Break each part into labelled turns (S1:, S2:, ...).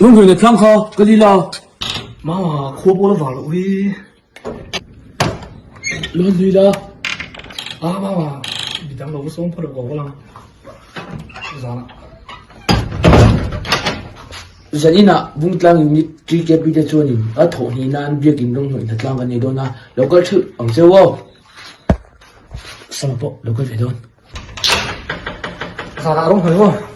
S1: Rawng hnawih tlang kha ka lil a.
S2: Mama, khua pawh la vang loh hi.
S1: Lo han hlui la.
S2: A mama, midang lo va sawm phawt lo ka lang. Zanah.
S1: Zaninah Bungtlang Unit TKP te chuanin a thawh hnih nan biakin rawng hnawih hnatlang kan nei dawn a, lo kal theuh ang cheu aw. Sama pawh lo kal ve dawn.
S2: Zanah rawng hnawih maw?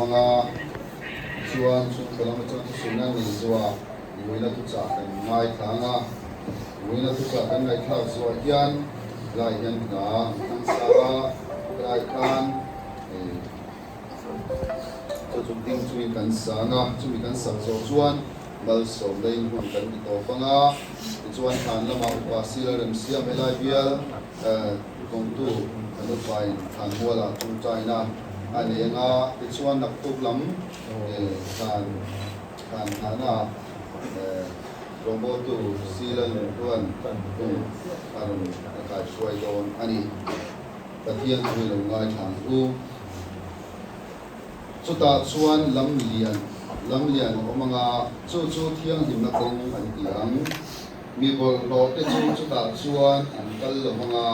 S3: anga, tichuan chhungkaw lam atanga thusawiin a nei zuah Nguina thuchah kan ngaithla anga, Nguina thuchah kan ngaihthlak zuah hian helai hian hla an thlang sa a, helai khan chu chu ding chungin kan sa anga, chumi kan sak zawh chuan malsawm laiin hun kan ti tawp anga, tichuan thlan lamah upa sila remsiam helai bial kawngtu kan upain thlan mualah tawngtaina a nei anga, tichuan naktuk lam thlan. Thlan thahna rawngbawltu Sila Lungtuan hun a rawn a kaihruai dawn a ni. Pathian chu i lo ngaithla ang u. Chutah chuan lam lian lam lian a awm ang a, chu chu thianghlimna kawng an ti ang. Mi bawlhhlawh te chu chutah chuan an kal lo vang a,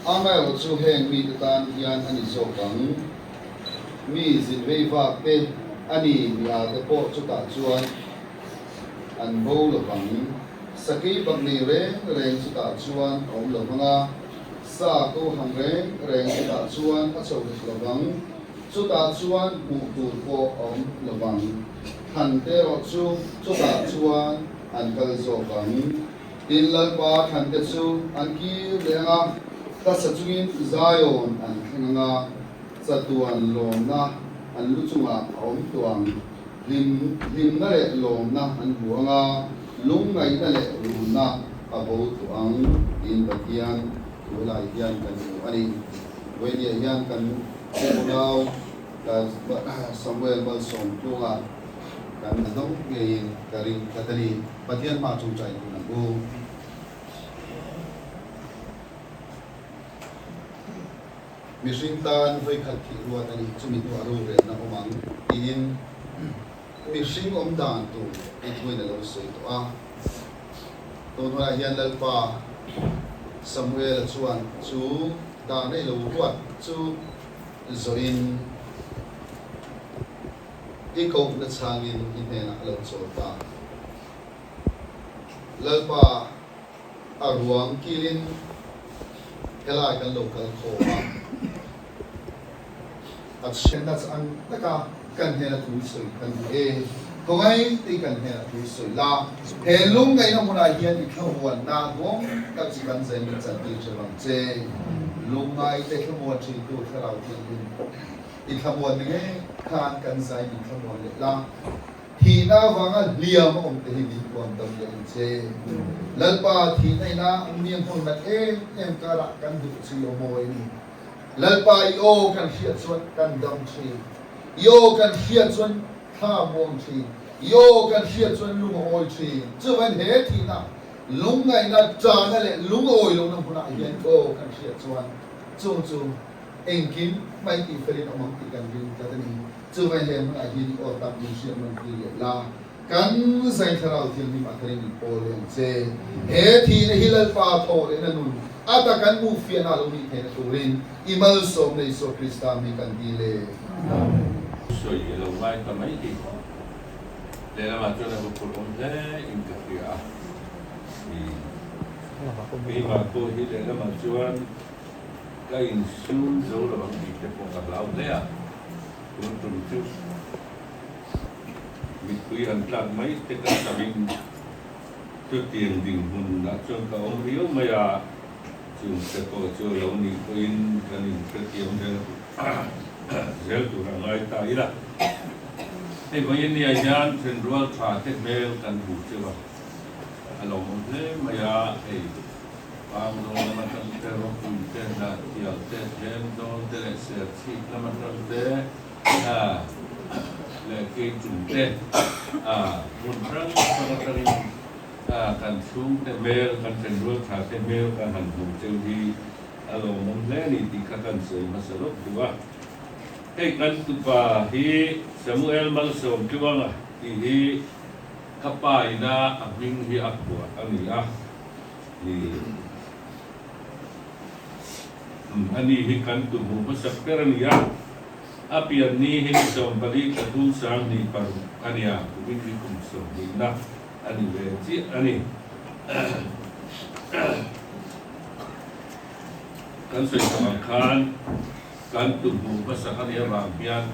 S3: amaherawh chu heng mite tan hian a ni zawk ang. Mi zin vei vak te a ni mi a te pawh chutah chuan an bo lo vang. Sakei bak nei reng reng chutah chuan a awm lo vang a, sa ko hang reng reng chutah chuan a chho hek lo vang. Chutah chuan hmuh tur pawh a awm lo vang. Thlan te erawh chu chutah chuan an kal zawk ang. Tin, Lalpa thlan te chu an kir leh ang a, hlasa chungin Zion an thleng ang a. Chatuan lawmna an lu chungah a awm tuang, hlim hlimna leh lawmna an hmu ang a, lungngaihna leh runna a bo tawh ang tiin Pathian thu lai hian kan hmu a ni. Vawinia hian kan unau Samuel Malsawmtlunga kan hnawng ngeiin ka ring tlat a ni. Pathian hma chungchai hun ang u. Mihring tan vawikhat thih ruat a nih chumi hnuah rorelna awm ang tiin mihring awm dan tur i thuin a lo sawi tawh a. Tun hunah hian Lalpa Samuela chuan chu dan a i lo ruat chu zawhin i kohna chhangin i hnenah a lo chawl ta. Lalpa. A ruang kilin helai kan lo kal khawm a, a chhiatna chu ang taka kan hnena thu sawi kan duh e. Khawngaih tih kan hnena thu sawi la, he lungngaihna hmunah hian i thlamuanna duang tak chu kan zai min chantir ṭheuh ang che. Lungngaite thlamuan ṭhintu Thlarau Thianghlim, i thlamuanna ngei khan kan zai min thlamuan leh la. Thihna avanga hliam a awm te hi min tuam dam leh ang che. Lalpa thihna ina mi hmun nat em em karah kan duh chu i aw mawi a ni. Lalpa i aw kan hriat chuan kan dam thin. I aw kan hriat chuan thla a muang thin. I aw kan hriat chuan lung a awi thin. Chuvangin he thihna, lungngaihna, ṭahna leh lungawi lohna hmunah hian i aw kan hriat chuan chung chu engkim mai tihfelin awm ang tih kan ring tlat a ni. Chuvai hle hmunah hian i aw tak min hriat nawn tir leh la, kan zai thlarau thianghlim a tharin min pawl leh ang che. He thihna hi Lalpa thaw lehna nun ata kan hmuh fiahna lo nih theihna turin i malsawmna Isua Krista mi kan dil e.
S4: Amen. Sawi a lo ngai ta mai hi lehlamah chuan a va phur awm hle in ka hria a, keimah pawh hi lehlamah chuan Ka insum zo lo ang tih te pawh ka hlau hle a, tun tum chu mittui han tlak mai te ka samin chutiang dinhmun ah chuan ka awm riau mai a, chung te pawh chu a lo nih pawhin kan inhrethiam zel zel tur a ngai ta ila. Hei vawinia hian thenrual tha te hmel kan hmu cheu a, a lawmawm hle mai a, hei. Pangzawl lama tang te, ropui te, hnahtial te, Tlemzawl te leh Serchhip lama tang te leh Keichung te hmun hrang hrang atangin kan chhungte hmel, kan thenrual tha te hmel kan han hmuh cheu hi a lawmawm hle a ni tih kha kan sawi hmasa lawk duh a. Hei kan tupa hi Samuel Malsawmtluanga tih hi ka pa ina a hming hi a phuah a ni a. A ni hi kan tuhmuh hmasak ber a ni a, a pian ni hi ni 14 thla thum 2006 a ni a, kumin hi kum sawmhnihna a ni ve chiah a ni. Kan sawi tawh ang khan kan tuhmuh hmasak a nih avang hian.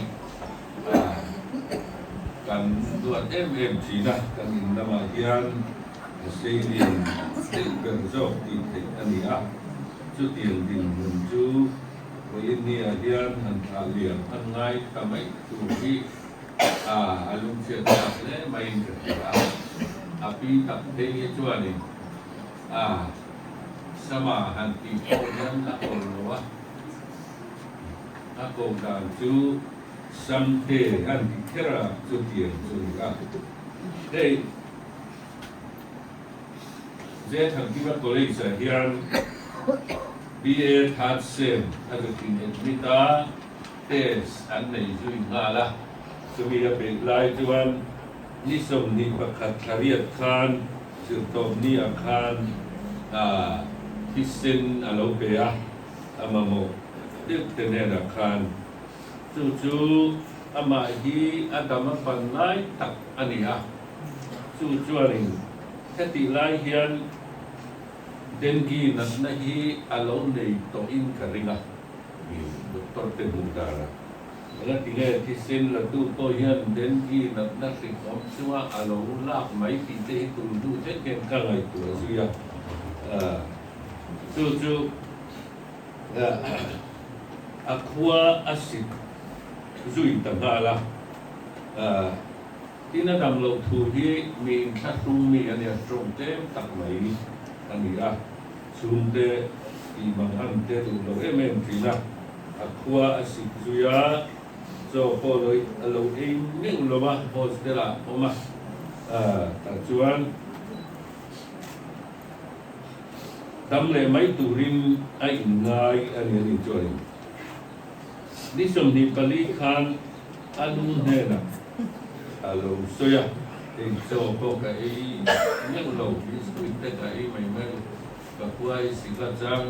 S4: Kan duat em em thin a, kan in lamah hian a seilian daih ber zawk tih theih a ni a. Chutiang dinhmun chu vawiinniah hian han thlah liam an ngai ta mai tur hi a lungchhiat thlak hle maiin ka hria a. A pi tak phei hi chuanin a sama han tih pawh hian a awl lo a. A ko dan chu Samte an ti kher a, chutiang chu ni a. Hei Zethankima College ah hian BA Third Sem a zuk in admit a, test an nei zui nghal a. Chumi a beih lai chuan ni 21 thla riat khan zirtawpni ah khan thisen a lo pe a. A mamawh deuh te hnenah khan chu chu amah hi a dam a pan lai tak a ni a, chu chuanin hetih lai hian dengue natna hi a lo nei tawhin ka ring a, doctor te hmuh danah. Engatinge thisen latu pawh hian dengue natna hrik awm chunga a lo lak mai tih te hi tun hnu thleng hian ka ngaihtuah zui a. Chu chu a khua a sik zui ta nghal a. Tin a dam loh thu hi mi inthlahrung mi a nia, tawng tlem tak mai a ni a. Chhungte tih mang ang te duh lo em em thin a, a khua a sik zui a, chaw pawh lo a lo ei meuh lo a, hostel ah a awm a, tah chuan dam leh mai turin a inngai a ni a ni chuanin ni 24 khan a nu hnenah a lo sawi a, hei chaw pawh ka ei meuh lo, biscuit te ka ei mai mai, ka khuai sika chang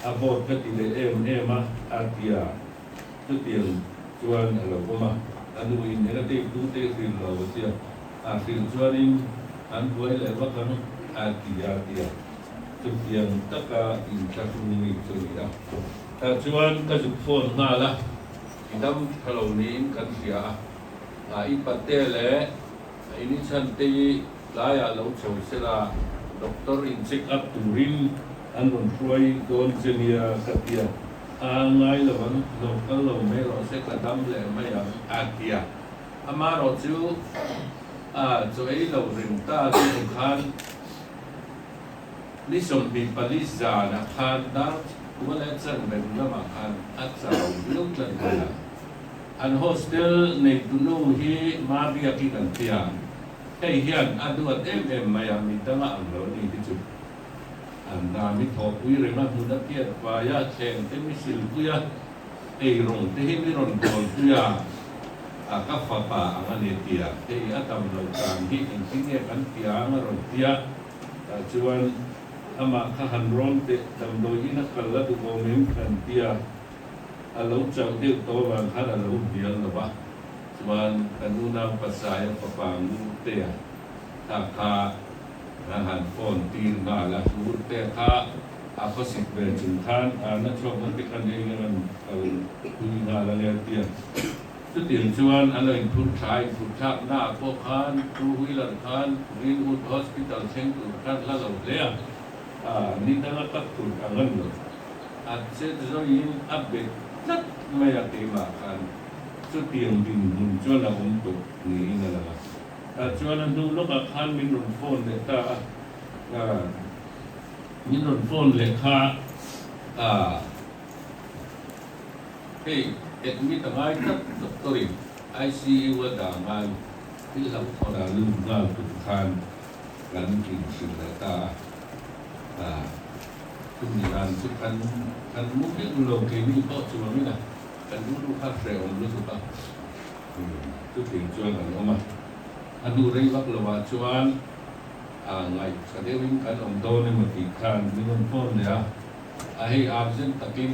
S4: a vawt ka ti leh em em a, a ti a, chutiang chuan a lo awm a, a nu in eng a tei tu te hrilh lo a tia, a hrilh chuanin an buai leh vak ang a ti a ti a, chutiang taka inthlahrung mi chu a ni a, tah chuan ka zuk phone nghal a. I dam tha lo niin kan hria a, a i pate leh a ini chhan te hi tlaiah lo chho sela doctor in check up turin an rawn hruai dawn che nia ka ti a, a ngai lo ang, lo kal lo mai rawh se ka dam leh mai ang a ti a, amaherawh chu a chaw ei lo reng ta chu khan Ni 24 zanah khan dar kua leh chanve lamah khan a chau viau tlat mai a. An hostel neitunu hi Mabiaki kan ti a, hei hian a duat em em mai a, mi danga ang lo ni hi chu. An hna mi thawhpui reng a, hmun a phiat fai a, thleng te mi silpui a, eirawng te hi mi rawn bawlpui a, a ka fapa ang a ni ti a, hei a dam lo dan hi engtin nge kan ti ang a rawn ti a. Tah chuan amah kha han rawn teh damdawiin a kal a duh awm em kan ti a, a lo chauh deuh tawh avang khan a lo hnial lo va, chuan kan unau Pasaia fapa Ngurtea kha kha a han phone tir nghal a, Ngurtea kha a khawsik ve chung khan a na chhuak ang te khan ei nge rawn kal pui nghal a nia tia. Chutiang chuan an lo inphur tha, inphur thlak naah pawh khan two wheeler khan Greenwood Hospital thleng tur khan hla lo hle a, a ni danga ka phur a ngan lo. A chet zawiin a bet tlat mai a keimah khan chutiang dinhmun chuan a awm tawh niin a lang a. Tah chuan a hnu lawkah khan min rawn phone leh ta a, min rawn phone leh kha a. Hei admit a ngai tlat doctor in ICU a dah ngai thil hlauhthawn a lut nghal tur khan kan inhrilh leh ta a, chumi dan chu kan kan mu meuh lo keini pawh chuangin a kan rilru kha hrehawm lutuk a, chutiang chuan an awm a, a hnu rei vak lo ah chuan a ngaih tha deuhin kan awm dawn emaw tih khan min rawn phone leh a. A hei urgent takin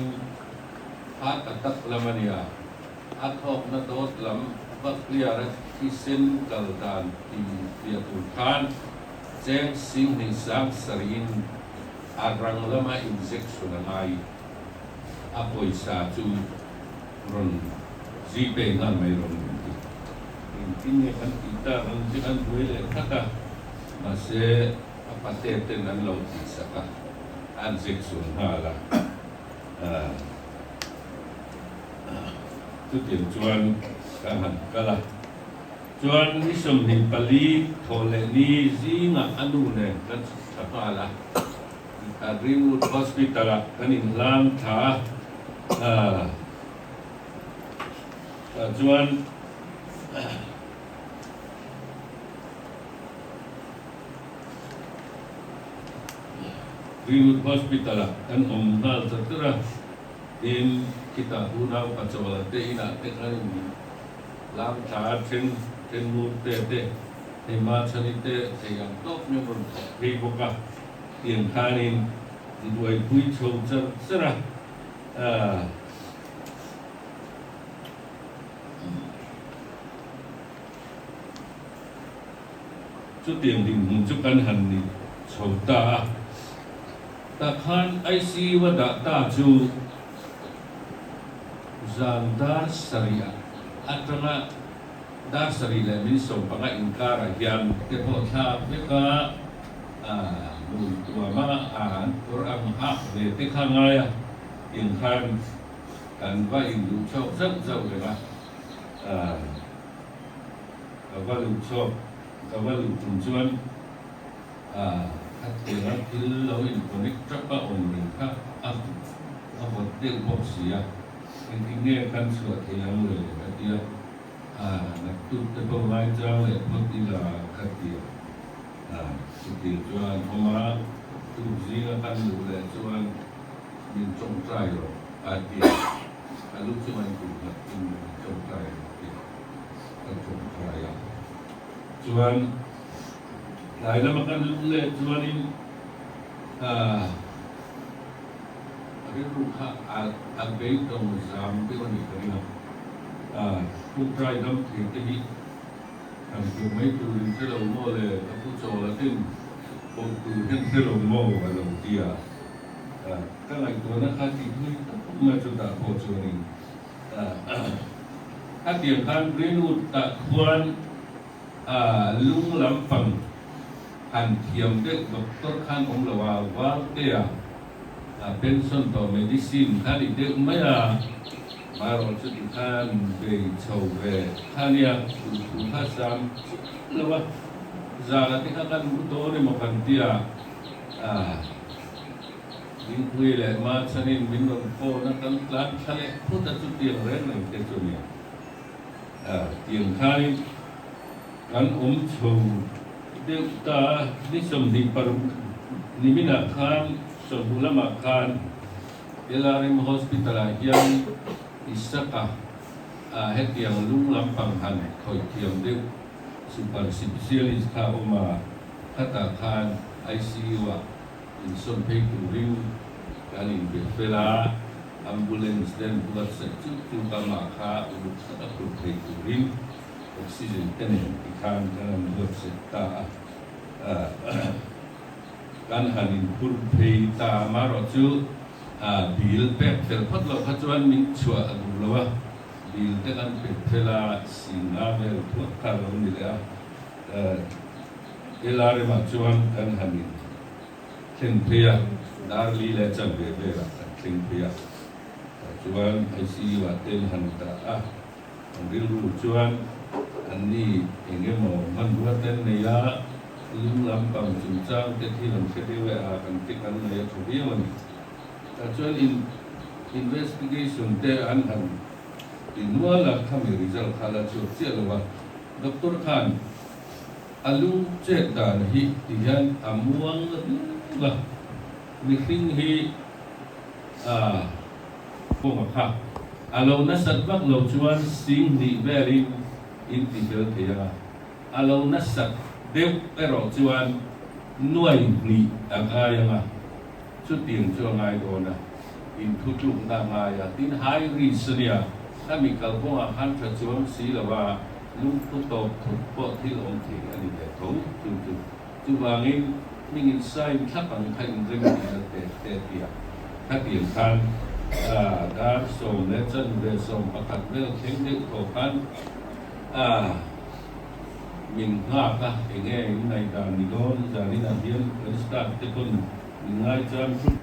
S4: heart attack lam a nia, a thawkna dawt lam va clear a thisen kal dan ti fiah tur khan cheng 20 sangsarihin a rang lama injection a ngai. A pawisa chu rawn Gpay nghal mai rawh min ti. Engtin nge kan tih tak ang chu kan buai leh tlat a, mahse a pate ten an lo tihsak a, an zek zual nghal a. Chutiang chuan kan han kal a. Chuan ni 24 thawh leh ni zingah a nu nen kan chhuk thla nghal a, Greenwood Hospital ah kan inhlang thla a, tah chuan Greenwood Hospital ah kan awm nghal ta tir a, tin khitah unau Pachawla te inah te khan in Lam thla then then ngur te te hei ma chhani te thei ang tawp min rawn thawk phei bawk a, tiang khanin buaipui chho char char a, aah. Chutiang dinhmun chu kan han ni chho ta a, tah khan ICU a dah ta chu Zan dar sarih atanga dar sarih leh min 15 inkarah hian te pawh thlak vek a, hmui tuama an kawr ang hak ve te kha ngai a, tiang khan kan va induh chhawk zauh zauh reng a, ka va luh chhawk ka va luh tum chuan khatianga thil lo in connect tap a awm reng kha a a vawt deuh bawk si a, engtin nge kan chhuah thei ang le a ti a, naktuk te pawh ngaichang leh phawt ila ka ti a, chutiang chuan awm a, tuk zinga kan luh leh chuan min tawngtai rawh a ti a, a lu chunga in kum nghat in min tawngtai rawh a ti a, ka tawngtai a, chuan tlai lama kan luh leh chuanin aah. A rilru kha a beidawng zam deuh a nih ka ring a, Tungtai dam thei te hi kan hmuh mai turin hre lo maw le, ka pu chawl a tin pawh tur hian hre lo maw a lo ti a, ka ngaihtuahna kha tih thui tak mai chutah pawh chuanin khatiang khan Greenwood ah khuan lung lampang han thiam deuh doctor khan awm lo a, Valtea pension tawh medicine kha ni deuh mai a, marawh chu ti khan bei chho ve kha nia, duhthu kha sam chiah lo a, zana te kha kan mu dawn emaw kan ti a, Dingpui leh Machanin min rawn phone a, kan tlan thla leh phut a chutiang reng reng te chu nia. Tiang khanin kan awm chho deuh ta a, ni 26 niminah khan chawhnu lamah khan LRM Hospital ah hian Isaka ah hetiang lung lampang han khawih thiam deuh super specialist kha a awm a, khatah khan ICU ah Insawn phei turin kan inbe fel a, ambulance den buatsaih chu chu ka mah kha uluk taka phurh thei turin oxygen te nen tikhan kan han buatsaih ta a, kan han inphur phei ta a, marawh chu bill pek fel phawt loh kha chuan min chhuah a duh lo a, bill te kan pek fel a, singa vel thuak kha a lo ni leh a. Helai ramah chuan kan han in thleng phei a, dar li leh chanve velah kan thleng phei a, tah chuan ICU ah ten han dah a, an rilru chuan anni eng emaw hmanrua ten nei a, lung lampang chungchang te thil an hre deuh e a, kan ti kan nei a tha viau a ni. Tah chuan in investigation te an han ti nual a, khami result kha la chhuak chiah lo a, doctor khan A lu chet dan hi ti hian a muang riau a, mihring hi a kawnga kha a lo nasat vak lo chuan sing hnih velin in ti fel thei ang a, a lo nasat deuh erawh chuan nuai hnih a ngai ang a, chutiang chu a ngai dawn a, inthutlukna a ngai a, tin high risk a nia, khami kalkawngah khan tha chuang si lo a. Lungphu tawp thut pawh thil awm thei a ni ve tho chu chu. Chuvangin hming in sign thlap ang kha in rem tihna te te tia khatiang khan. Dar 11:15 vel thleng deuh tawh khan min nghak a, enge in ngaihdan ni dawn zaninah hian kan staff te pawn min ngaichang thut.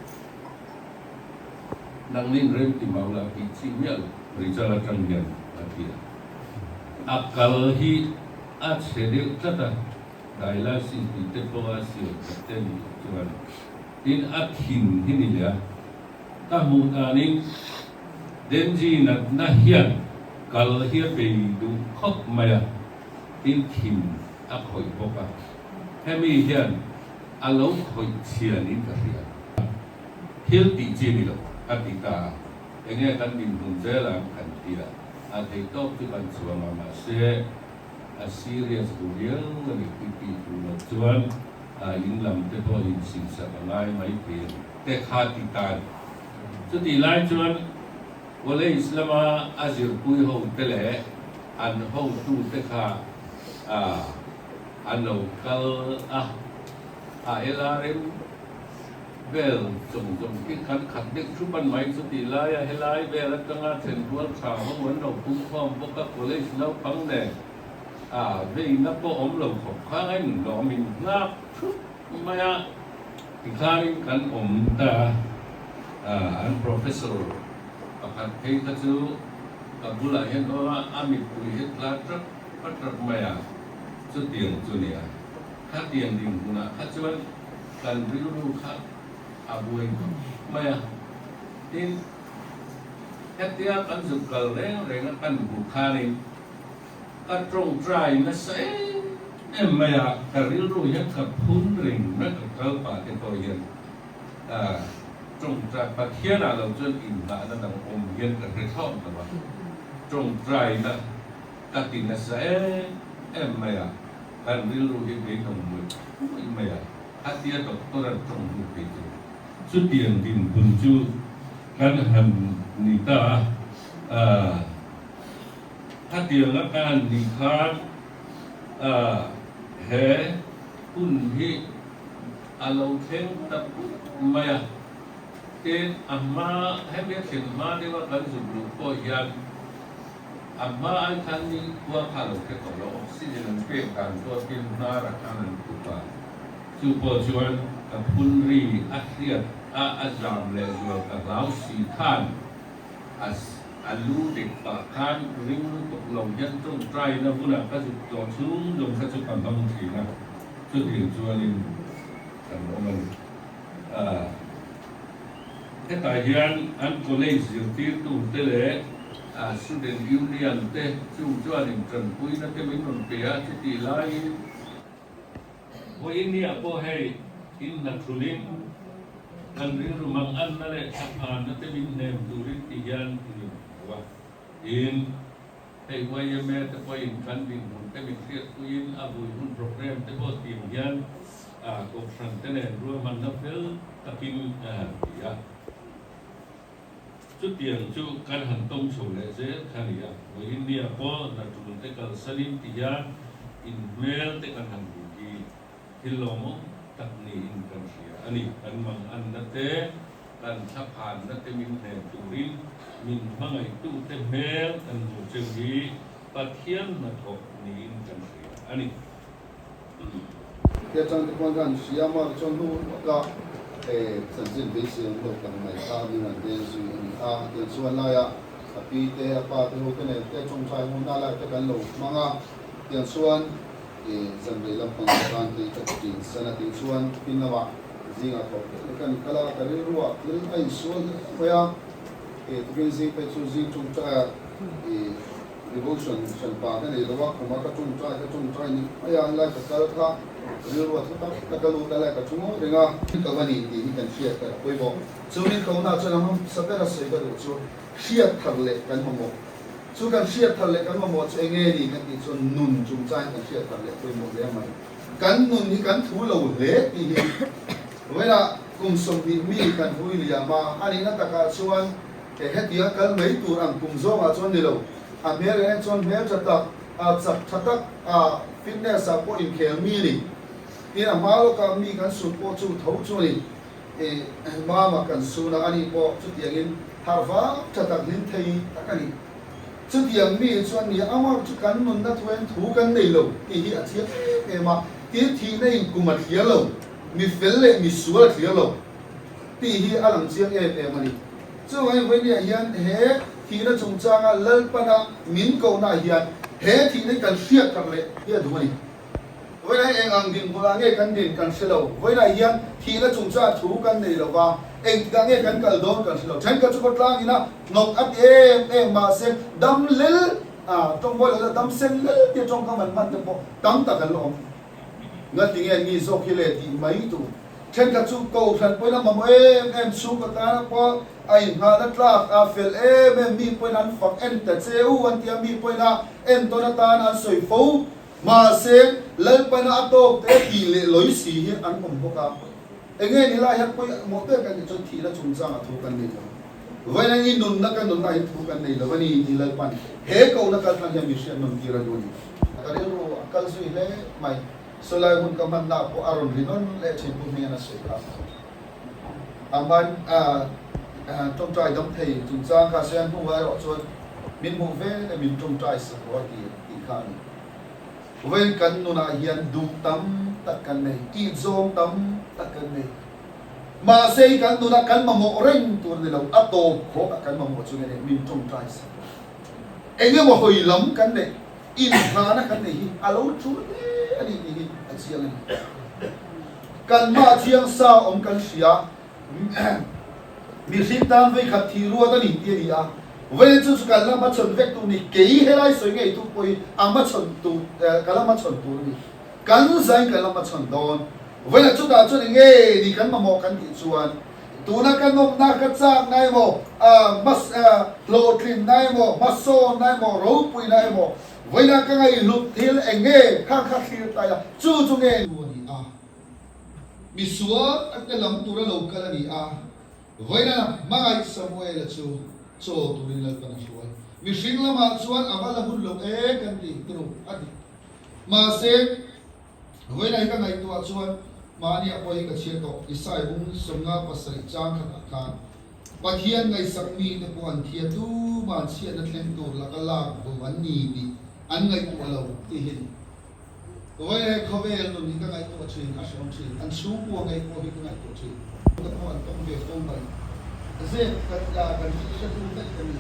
S4: Nangnin rem ti mau la tih chi miah lo. Rizal atang hian a ti a. A kal hi a chhe deuh tlat a, dialysis tih te pawh a siam khat te nih chuan tin a thin hi ni leh a. Ka hmuh danin Dengue natna hian kal hi a bei duh khawp mai a, tin thin a khawih bawk a. Hemi hian a lo khawih chhianin ka hria. Thil tih chi ni lo a ti ta a, enge kan dinhmun zel ang kan ti a, a theih tawk chu kan chuang a, mahse a serious bu riau a ni tih tih tur loh chuan in lam te pawh insinsak a ngai mai thei a ni. Te kha ti ta a ni. Chutih lai chuan college lama a zirpui ho te leh an hotu te kha an lo kal a, a LRM vel zawng zawng khi kan khat deuh thup an mai chu tih laia helai vel atanga thenrual tha ho an lo pum khawm bawk a, college naupang nen a veina pawh awm lo khawp khang a inhlawm in nghak thup mai a, tikhanin kan awm ta a, an professor pakhat phei kha chu ka bulah hian awm a, a mipui hi tla tap tap mai a, chutiang chu nia. Khatiang dinhmunah kha chuan kan rilru kha a buai khawp mai a. Tin, hetia kan zuk kal reng reng a kan hmuh khanin ka tawngtai nasa em em mai a, ka rilru hian ka phun reng mai ka kal pah te pawh hian tawngtai Pathianah lo chuan inngahna dang awm hian ka hre thlawt lo a, tawngtaina ka ti nasa em em mai a. Kan rilru hi beidawng mawih mawih mai a, a tia doctor an tawng hnu phei chu. Chutiang dinhmun chu kan han ni ta a, khatianga kan han nih khan he hun hi a lo thleng ta put mai a. Tin, a hma, hemi a thlen hma deuha kan zuk luh pawh hian A hma ai khan ni khua kha lo hre tawh lo, oxygen an pek dan pawh tin hnar a khan an khup a, chu pawh chuan ka phun ri a hriat a a zam leh zual ka hlau si khan a a lu dek pah khan ring lutuk lo hian tawngtai na hunah ka zuk tawh chhung zawng kha chu ka hmang thin a, chutiang chuanin kan awm a ni. Hetah hian an college zirtirtu te leh student union te chung chuan intanpuina te min rawn pe a, chutih laiin vawiin pawh hei in hnathulin kan rilru mang anna leh thlaphanna te min hnem turin ti hian in inhmu a. Tin, hei yma te pawhin kan dinhmun te min hriatpuiin a vui hun programme te pawh tim hian Kohhran te nen ruahmanna fel takin a han ti a. Chutiang chu kan han tawng chho leh zel kha a ni a. Vawiin nia pawh hnatul te kalsanin ti hian inhmel te kan han hmu hi thil lawmawm tak niin kan hria a ni. Kan manganna te, kan thlaphanna te min hnen turin min hmangaihtute hmel kan hmuh cheu hi Pathian hnathawk niin kan hria a ni.
S3: He atang te khuan khan hria mar chuan hnu lawka chanchin beisei awm lo tak mai kha min rawn veng zui a ni a. Tiang chuan laia a pi te, a pa te ho te nen te tawngtai huna lai te kan lo hmang a. Tiang chuan zanrei lampang te khan hei ka ti san a tih chuan tin lamah zingah thawk leh leh kan kal a, ka rilruah thil a insual hle mai a. Tukin zing phei chu zing tawngtaia Devotion hran pa ka nei lo a, khuma ka tawngtai ka tawngtai ni mai a, helai ka kal kha rilru a thu tak tak a lut a, helai ka thu ngawi reng a. Min ko a ni tih hi kan hriat thar a pawimawh. Chu min ko na chuan a hmasa ber a sawi ka duh chu hriat thar leh kan mamawh. Chu kan hriat thar leh kan mamawh chu enge ni kan tih chuan nun chungchangin kan hriat thar leh pawimawh hle mai. Kan nun hi kan thu lo hle tih hi vawiinah kum 20 mi kan hui liam a, a nihna takah chuan He hetiang kal mai tur ang kum zawngah chuan ni lo, a hmel en chuan hmel tha tak, a chak tha tak, a fitness ah pawh inkhel mi a ni. Tin, a hma lawkah mi kan sun pawh chu tho chu a ni. I mama kan sun a, ani pawh chutiangin Harhvang tha tak hlim thei tak a ni. Chutiang mi chuan ni amah chu kan nunna thuain thu kan nei lo tih hi a chiang em em a, tin thihna in kum a thliar lo, mi fel leh mi sual a thliar lo tih hi a lang chiang em em a ni. Chuvangin vawinia hian he thihna chungchanga Lalpana min kohna hian he thihna hi kan hriat thar leh hi a duh a ni. Vawilah eng ang dinhmunah nge kan din kan hre lo. Vawilah hian thihna chungchang thu kan nei lo va, engtikah nge kan kal dawn kan hre lo. Thenkhat chu khawtlang ina hnawk a ti em em mahse dam lel a tawngbawi lo dam sen lel tia tawngkam an hman te pawh tam tak an la awm. Ngati nge mi zawk hi le tih mai tur. Thenkhat chu kohhran pawhin a mamawh em em, chhungkaw tana pawh a inngahna tlak a fel em em, mi pawhin an fak en ta che u an ti a, mi pawhin a entawn atan an sawi fo. Mahse, Lalpana a tawk te tih leh lawi si hi an awm bawk a. Enge ni lai hian pawi mawh ber kan tih chuan thihna chungchangah thu kan nei lo. Vawiin i nunna ka nunna hi thu kan nei lo a ni tih Lalpan he kohna kaltlang hian mi hriat nawn tir a duh a ni. Ka rilru a kal zui hle mai. Sawilai hun ka hmanna pawh a rawn ri nawn leh thin pu hming an a sawi kha. A hman tawngtai dam thei chungchang kha sawi a hnuah erawh chuan min hmuh ve leh min tawngtai sak rawh a ti tih kha a ni. Vawiin kan nunah hian duh tam tak kan nei, tihzawng tam tak kan nei. Mahse i kan nunah kan mamawh reng tur a ni lo, a tawp khawkah kan mamawh chu nge nei, min tawngtai sak rawh. Eng emaw hawi lam kan neih, inhlana kan neih hi a lo tul hle a ni tih hi a chiang a ni. Kanmah chiang sa awm kan hria, mihring tan vawikhat thih ruat a ni tih a ni a, vawiin chu chu kan la hmachhawn vek tur ni, kei helai sawi ngei tu pawh hi a hmachhawn tur, ka la hmachhawn tur a ni, kan zain kan la hmachhawn dawn, vawiinah chutah chuan eng nge ni kan mamawh kan tih chuan tuna ka nawmna ka chakna emaw, hlawhtlinna emaw, hmasawnna emaw, ropuina emaw, Vawiinah ka ngaihhlut thil eng nge kha kha thlir ta ila, chu chu nge nu a ni a, misual te lam tura lo kal a ni a, vawiinah hmangaih Samuela chu chaw turin Lalpan a hruai. Mihring lamah chuan a va la hun lo e kan ti turu a ti. Mahse, vawiinah hi ka ngaihtuah chuan mahniah pawh hi ka chhiar tawh, Isai bung 57 chang khatah khan, Pathian ngaihsak mite pawh an thia tuman chhiatna thleng tur laka lak bo an ni tih an ngaihtuah lo tih hi vawiin khawvel nun hi ka ngaihtuah thin, a hreawm thin. An chhungkua ngei pawh hi ka ngaihtuah thin. Te pawh an tawng ve fo mai. Zep kan kan hretu daih ka ni.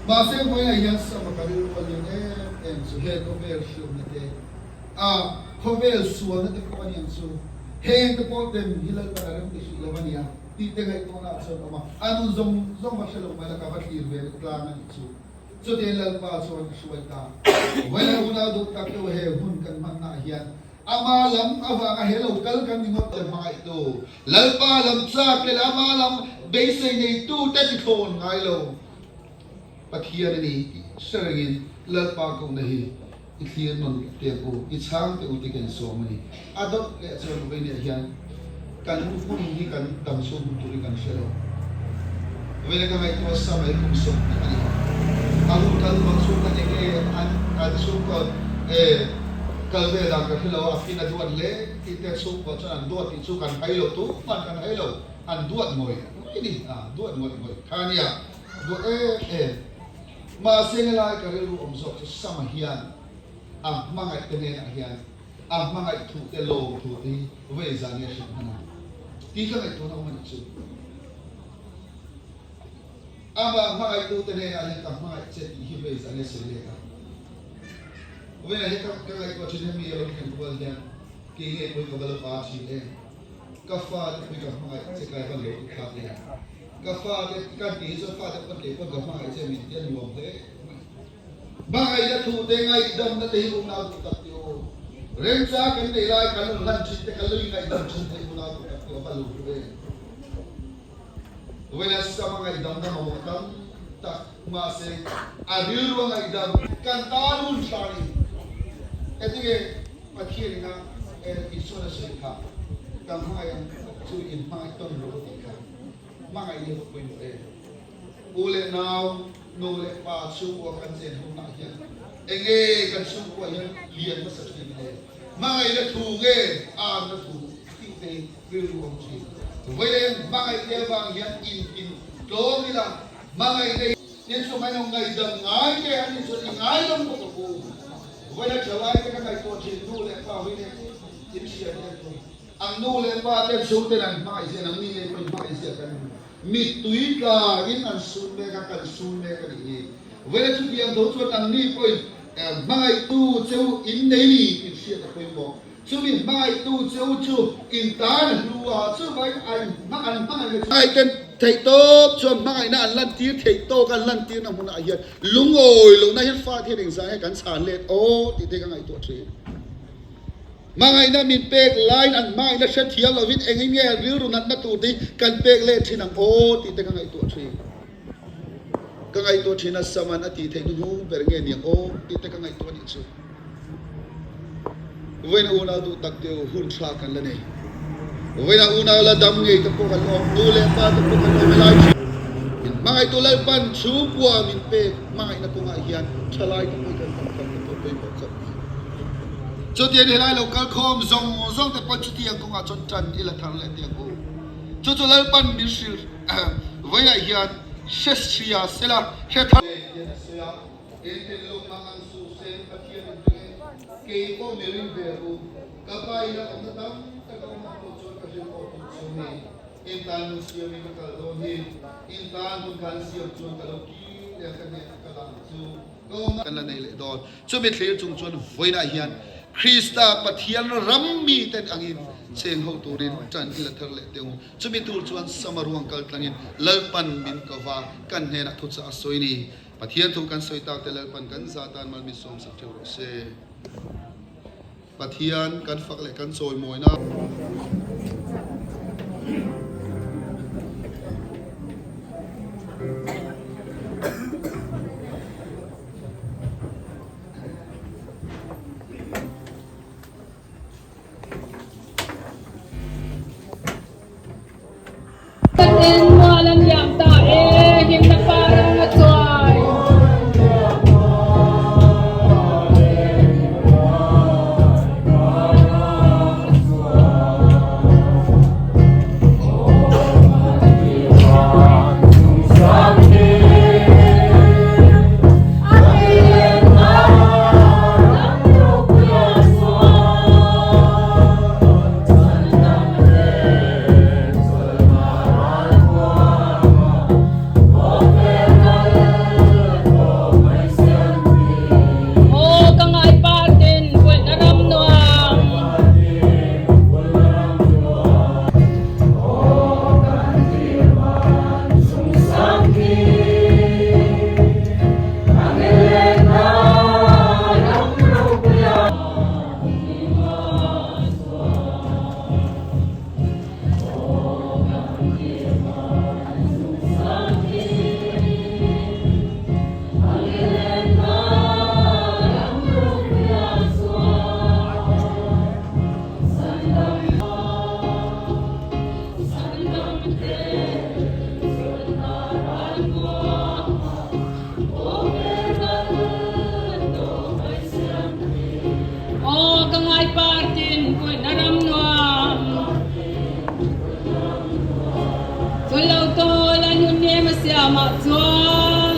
S3: Mahse vawiinah hian sama ka rilru a lian em em chu he khawvel hriatna te a khawvel sualna te pawh a niang chu heng te pawh dem hi Lalpan a rem ti hrih lo a nia. Tih te ngaihtuahna ah chuan awm a, a nun zawng zawng va hre lo mai la ka va thlir ve leh tlang a nih chu. Chutiang Lalpa chuan a hruai ta. Vawiin unau duh tak deuh he hun kan hmanna ah hian ama lam avanga he lo kal kan ni ngawt te hmangaihtu Lalpa lam chak leh ama lam beisei neitu te ti thlawn ngai lo Pathian a ni tih hre rengin Lalpa kohna hi i thlir nawn teh ang u, i chhang teh u tih kan sawm a ni. A dawt leh chuan vawiinah hian kan hun hi kan dam chhung hun tur hi kan hre lo. Vawiinah ka ngaihtuah sa mai kum 20 a ni a, a hun kal dawn chhung kha enge an an chhungkaw e kal ve dan ka hre lo a, a fin a duat hle tih te chhungkua chuan an duat tih chu kan hai lo, tuman kan hai lo, an duat ngawih ngawih a ni, a duat ngawih ngawih kha a nia, duat em em. Mahse ngelai ka rilru awm zawk chu Sama hian a hmangaih te hnenah hian a hmangaih thu te lawm thu te hi vei zan nge hrilh hman a tih ka ngaihtuahna awm a nih chu. Amah hmangaihtu te hnenah hian ka hmangaih che tih hi vei zan nge sawi leh a. Vawiinah hian ka ngaihtuah thin hemi a lo thlen kual hian kei ngei pawhin ka va lo pa thin em. Ka fate pawhin ka hmangaih che kai van lo ti thlak em. Ka fate kan tih hi chuan fate pawn kei pawn ka hmangaih che min ti a nuam hle mai. Hmangaihna thu te ngaihdamna te hi unau duh tak tih aw. Remcha kan neih lai kan rawn hlan thin te kan lo inngaihdam thin te hi unau duh tak tih aw va lo hlu em. Vawiin sama ngaihdamna mamawh tam tak mahse a rilru a ngaihdam kan tan hun tha ni. Engtinge Pathian ina Isuan a sawi kha kan hmangaih ang chu in hmangaih tawn rawh u tih kha. Hmangaih hi a va pawimawh em? U leh nau, nu leh pa chhungkua kan chen ho nah hian enge kan chhungkua hian lian hmasa thin le? Hmangaihna thu nge arna thu tih te hi rilru awm thin. Vawiin hmangaih te avang hian in tin tlawm ila. Hmangaihna hi tin chu ngaihno ngaihdam ngai te a nih chuan i ngaidam bawk ang u. Vawiina thalai te ka ngaihtuah thin nu leh pa hui nen in hria te an awm. An nu leh pa ten chhungten an hmangaih zia nangni ngei pawhin hmangaih zia kan hmu. Mittui tlain an sun mek a, kan sun mek a nih hi. Vawiina chutiang tho chuan nangni pawhin hmangaihtu cheu in nei ni tih hriat a pawimawh. Chumi hmangaihtu cheu chu in tan a hlu a, chuvangin an hmangaihna chu. Hmangaihten theih tawp chuan hmangaihna an lantir theih tawk an lantirna hmunah hian lungawi lohna hian fate hian engzah nge kan chhan let aw tih te ka ngaihtuah thin. Hmangaihna min pek laiin an hmangaihna hrethiam lovin engin nge an rilru natna tur te hi kan pek leh thin ang aw tih te ka ngaihtuah thin. Ka ngaihtuah thin a, Saman a tih theih hnuhnung ber nge niang aw tih te ka ngaihtuah anih chu. Vawiina unau duh tak te u, hun tha kan la nei. Vawiina unau la dam ngei te pawh kan la awm, nu leh pa te pawh kan la awm helai thin. Min hmangaihtu Lalpan chhungkua min pek hmangaihna kawngah hian thalai te pawh hi kan tam thar te pawh pawimawh khawp mai. Chutiang helai lo kal khawm zawng zawng te pawh chutiang kawngah chuan tan i la thar leh teh ang u. Chu chu Lalpan min hrilh vawiah hian hre hria sela hre thar leh hian a sawi a, Engtin lawm mang ang suh se Pathian in ring e, kei pawh mi ring ve ru, ka pa in a awmna tam tak a awm ang pawh chuan ka hrilh awh tur chu ni. In tan hun siamin ka kal dawn hi, in tan hun khan siam chuan ka lo kir leh a ka hnenah ka dah ang chu ka awmna kan la nei leh dawn. Chumi thlir chung chuan vawiinah hian Krista Pathian ram miten angin cheng ho turin tan i la thar leh teh u. Chumi tur chuan Samaruang kal tlangin Lalpan min ko va, kan hnenah thuchah a sawi ni. Pathian thu kan sawi tak te Lalpan kan za tan mal min sawmsak theuh rawh se. Pathian kan fak leh kan chawimawina.
S5: Kan en mual an liam ta e, himna parang a chuai. Aw ka ngai par tin buaina ram nuam. Aw ka ngai par tin puihna ram nuam Chul lo tawl an hun nem a siam ah chuan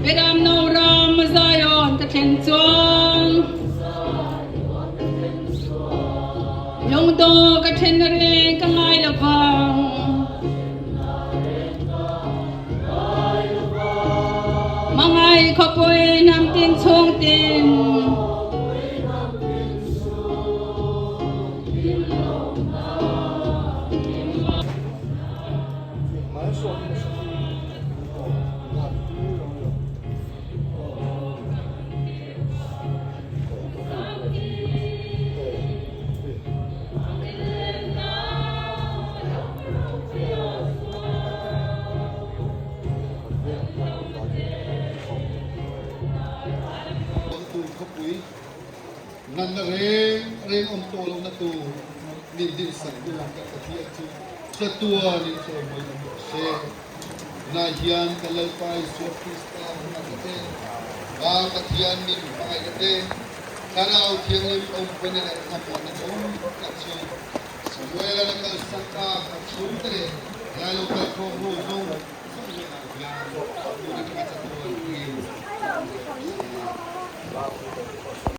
S5: Beram no ram Zion ka thlen chuan Lungdaw ka then reng ka ngai lovang. Mangai khawpui hnam tin chhung tin.
S3: Awmtu khawpui. Natna reng reng awm tawh lohna tur min dinsak tu kan Pathian chu chatuanin chawimawi awm rawh se. Tunah hian kan Lalpa Isua Krista hmangaihna te, Pa Pathian min hmangaihna te, Thlarau Thianghlim awmpuina leh thlamuanna zawng tak chu Samuel-a la kalsan tak a chhungte leh helai lo kalkhawm ho zawng zawng hnenah hian tun atanga chatuan in awm rawh se.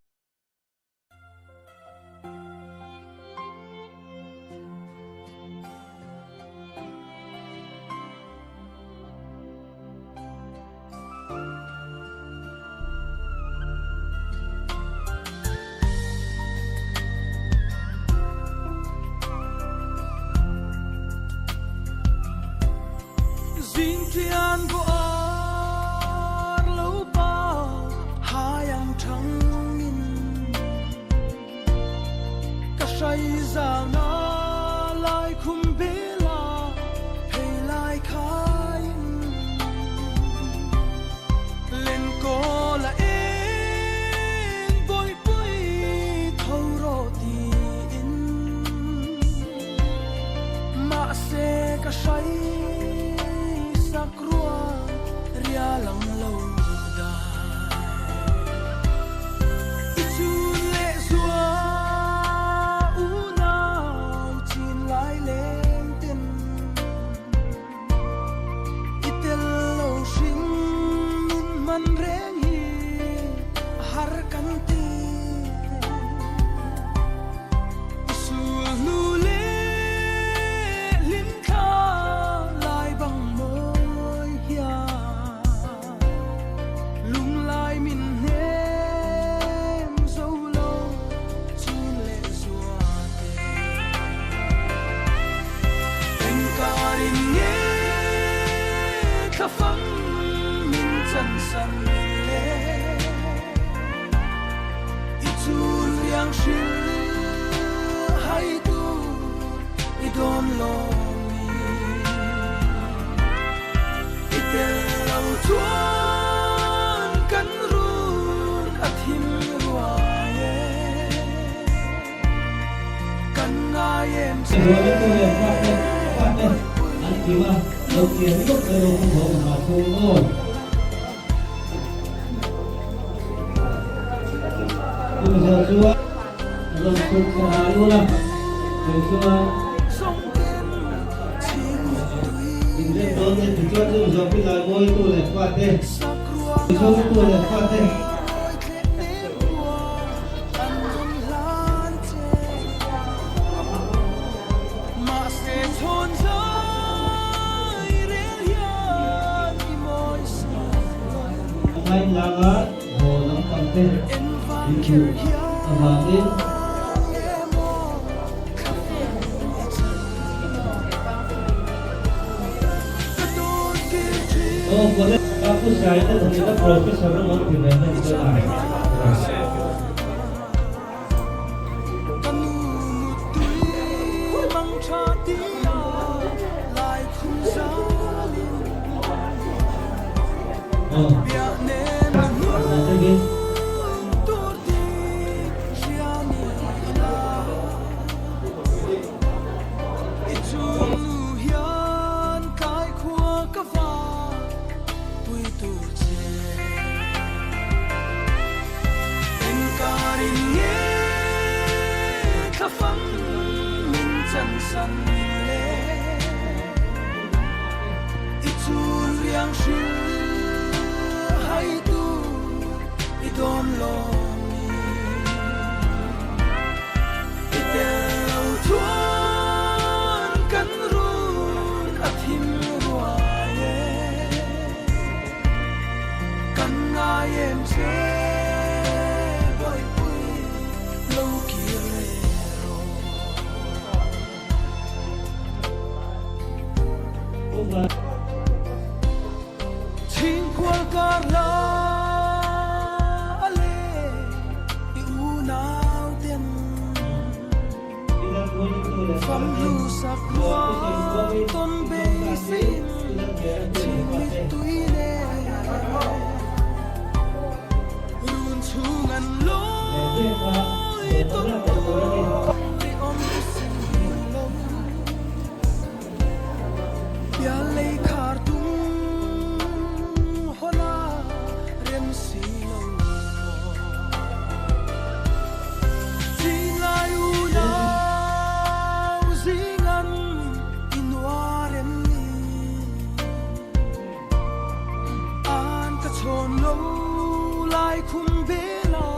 S6: Laikhum vela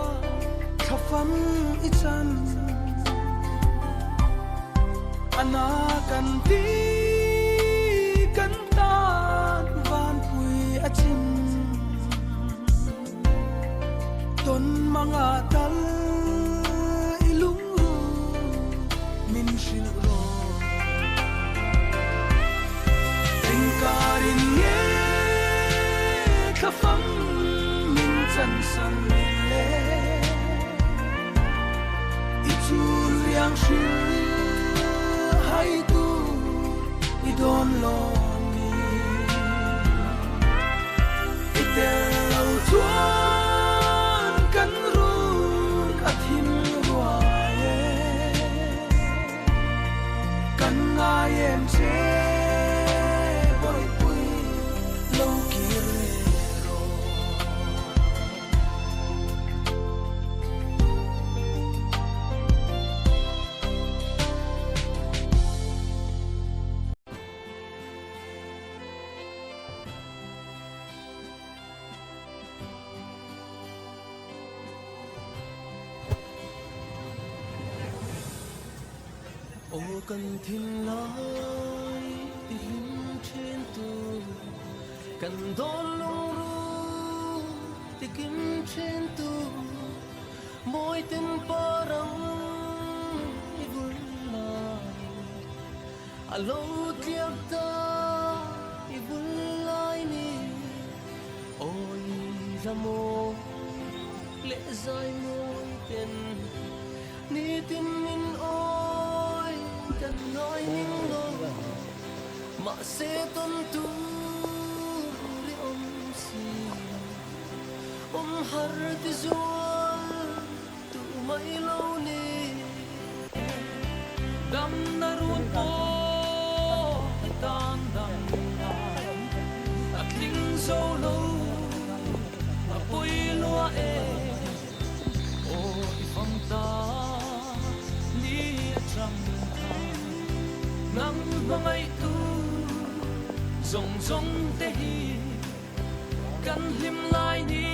S6: thlafam i chan A na kan ti kan tan vanpui a chim Tawn manga tal i lungru min hrilh rawh. Engkarin nge thlafam min chansan le? I chul riang hrilh hai tu i dawn lawm ni? I tel lo chuan kan run a thim ruai e. Kan ngai em che bawihpui lo kir leh rawh.
S7: Aw kan thinlai ti hlim thin tu, kan dawn lungru ti kim thin tu, mawi ten parang i vul lai. A lo tliak ta i vul lai ni, awi la mawi leh zai mawi ten nitin min awi kan ngai ning lo, mahse tawn tur i awm si, awm har ti zual tu mai lo ni.
S6: Damna run pawh i tan dam ngai a tling zo lo a pawi lua e aw i fam ta ni atang kha nang hmangaih tu zawng zawng te hi Kan hlim lai ni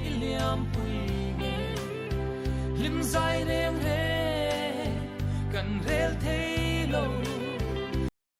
S6: i liampui nge, hlim zai reng reng kan rel thei.